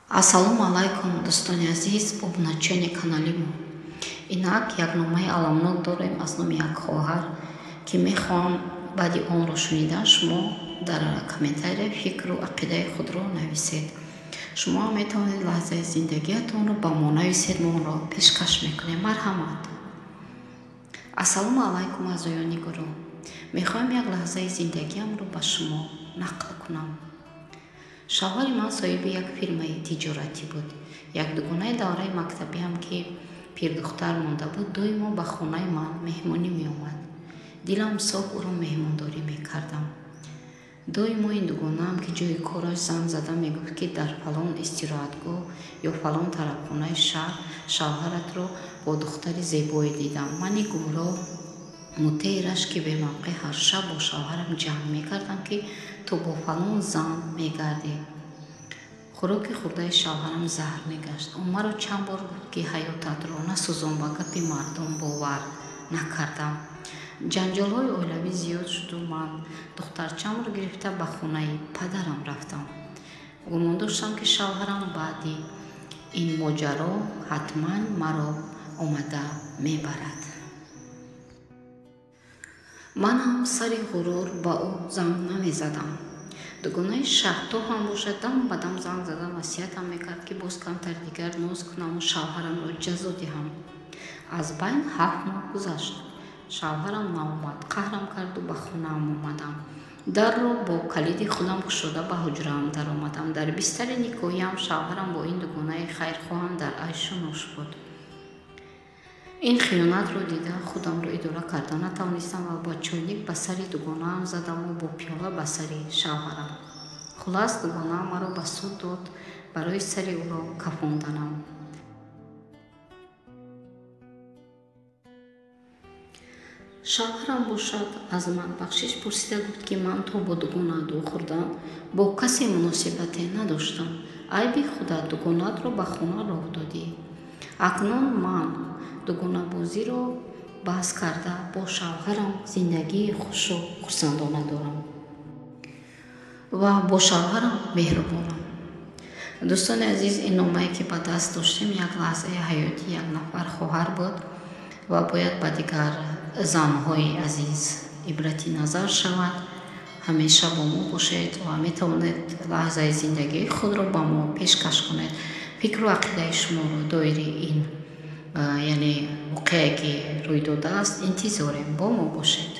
Ассалому алайкум, дӯстони азиз, обуначиёни канали мо. Инак як номаи аламнок дорем аз номи як хоҳар, ки мехоҳам баъди онро шунидан шумо дар комментария фикру ақидаи худро нависед. Шумо ҳам метавонед лаҳзаи зиндагиятонро ба мо нависед, мо онро пешкаш мекунем. Марҳамат. Ассалому алайкум, аъзоёни гурӯҳ. Мехоҳам як лаҳзаи зиндагиамро ба шумо нақл кунам. Шавҳари ман соҳиби як фирмаи тиҷоратӣ буд. Як дугонаи давраи мактабиам, ки пирдухтар монда буд, доимо ба хонаи ман меҳмонӣ меомад. Дилам соф ӯро меҳмондорӣ мекардам. Доимо ин дугонаам, ки ҷои кораш занг зада мегуфт, ки дар фалон истироҳатгоҳ ё фалон тарабхонаи шаҳр шавҳаратро бо духтари зебое дидам. Мани гумроҳ муттаи рашки бемавқеъ ҳар шаб бо шавҳарам ҷанг мекардам, ки ту бо фалон зан мегардӣ. Хӯроки хӯрдаи шавҳарам заҳр мегашт. Ӯ маро чанд бор гуфт, ки ҳаётатро насӯзон, ба гапи мардум бовар накардам. Ҷанҷолҳои оилавӣ зиёд шуду ман духтарчамро гирифта ба хонаи падарам рафтам. Гумон доштам, ки шавҳарам баъди ин моҷаро ҳатман маро омада мебарад. Ман ҳам сари ғурур ба ӯ занг намезадам. Дугонаи шаҳто ҳам бошад, дам ба дам занг зада васиятам мекард, ки боз камтар дигар ноз кунаму шавҳарамро ҷазо диҳам. Аз байн 7 моҳ гузашт. Шавҳарам наомад. Қаҳрам карду ба хонаам омадам. Дарро бо калиди худам кушода ба ҳуҷраам даромадам. Дар бистари никоҳиам шавҳарам бо ин дугонаи хайрхоҳам дар айшу нӯш буд. Ин хиёнатро дида худамро идора карда натавонистам ва бо чойник ба сари дугонаам задаму бо пиёла ба сари шавҳарам. Хулас, дугонаам маро ба суд дод барои сари ӯро кафонданам. Шавҳарам бошад аз ман бахшиш пурсида гуфт, ки ман то бо дугонаат вохӯрдам бо касе муносибате надоштам. Айби худат дугонаатро ба хона роҳ додӣ. Акнун ман дугонабозиро баҳс карда бо шавҳарам зиндагии хушу хурсандона дорам ва бо шавҳарам меҳрубонам. Дӯстони азиз, ин номае ки ба даст доштем як лаҳзаи ҳаёти як нафар хоҳар буд ва бояд ба дигар занҳои азиз ибрати назар шавад. Ҳамеша бо мо бошед ва метавонед лаҳзаи зиндагии худро ба мо пешкаш кунед. Фикру ақидаи шуморо доири ин яъне воқеае ки рӯй додааст интизорем. Бо мо бошед.